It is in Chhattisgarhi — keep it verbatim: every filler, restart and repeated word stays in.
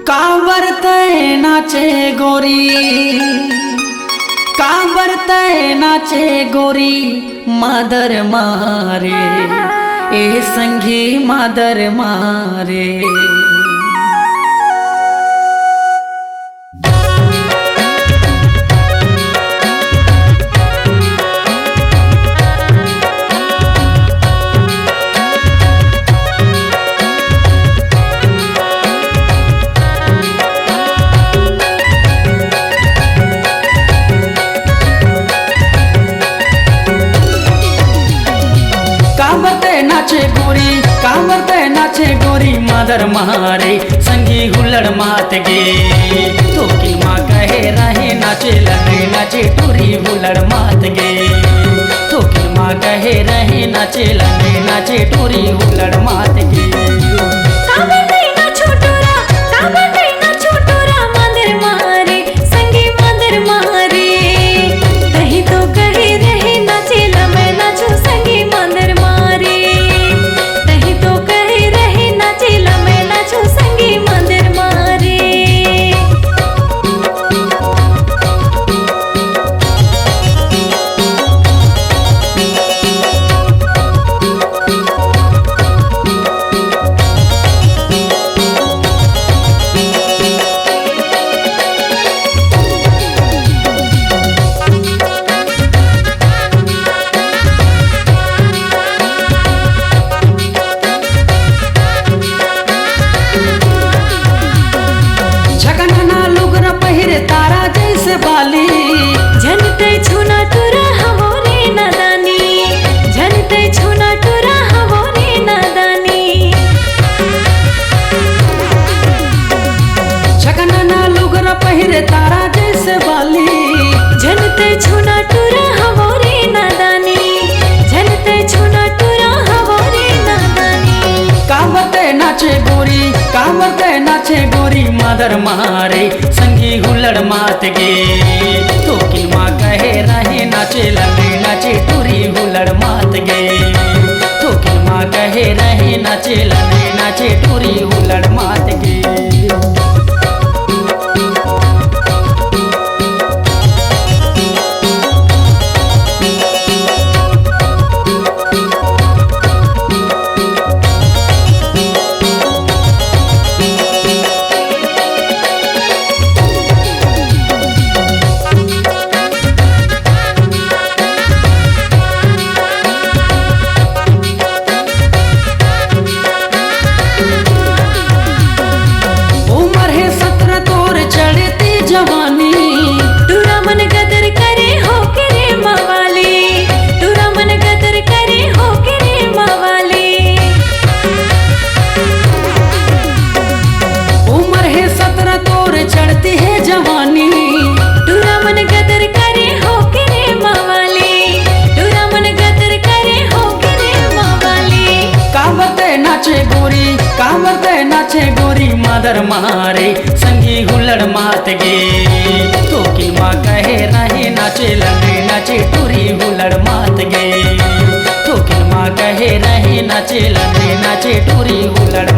काबर तै नाचे गोरी, काबर तै नाचे गोरी, मादर मारे, ए संगी मादर मारे। काबर तै नाचे गोरी, काबर तै नाचे गोरी, मादर मारे संगी हुल्लड़ मात गे। थोकिन मा कहे रहे नाचे लगे नाचे टूरी हुल्लड़ मात गे। थोकिन मा कहे रहे नाचे लगे नाचे टूरी हुल्लड़ मात गे। काबर तै नाचो टूरा, काबर तै नाचो टूरा, मादर मारे संगी मादर मारे। तही तो कहे रहे नाचे ला मैं नाचू संगी मादर मारे। तही तो कहे रहे नाचे ला मैं नाचू संगी मादर मारे। झकनना लुगरा पहिरे तारा जैसे बाली। झन तै छूना टूरा हवो रे नादानी, झन तै छूना टूरा हवो रे नादानी। झकनना लुगरा पहिरे तारा जैसे बाली। झन तै छूना टूरा हवो रे नादानी, झन तै छूना टूरा हवो रे नादानी। काबर तै नाचे गोरी, काबर तै नाचे गोरी, मादर मारे संगी हुल्लड़ मात गे। थोकिन मा कहे रहे नाचे लगे नाचे टूरी हुल्लड़ मात गे। थोकिन मा कहे रहे नाचे लगे नाचे टूरी हुल्लड़ मात गे। उमर हे सतरा तोर चढ़ती जवानी। टूरा मन गदर करे हो के रे मवाली, टूरा मन गदर करे हो के रे मवाली। उमर हे सतरा तोर चढ़ती हे जवानी। टूरा मन गदर करे हो के रे मवाली, टूरा मन गदर करे हो के रे मवाली। काबर तै नाचे गोरी, काबर तै नाचे गोरी, मादर मारे संगी हुल्लड़ मात गे। थोकिन मा कहे रहे नाचे लगे नाचे टूरी हुल्लड़ मात गे। थोकिन मा कहे रहे नाचे लगे नाचे टूरी हुल्लड़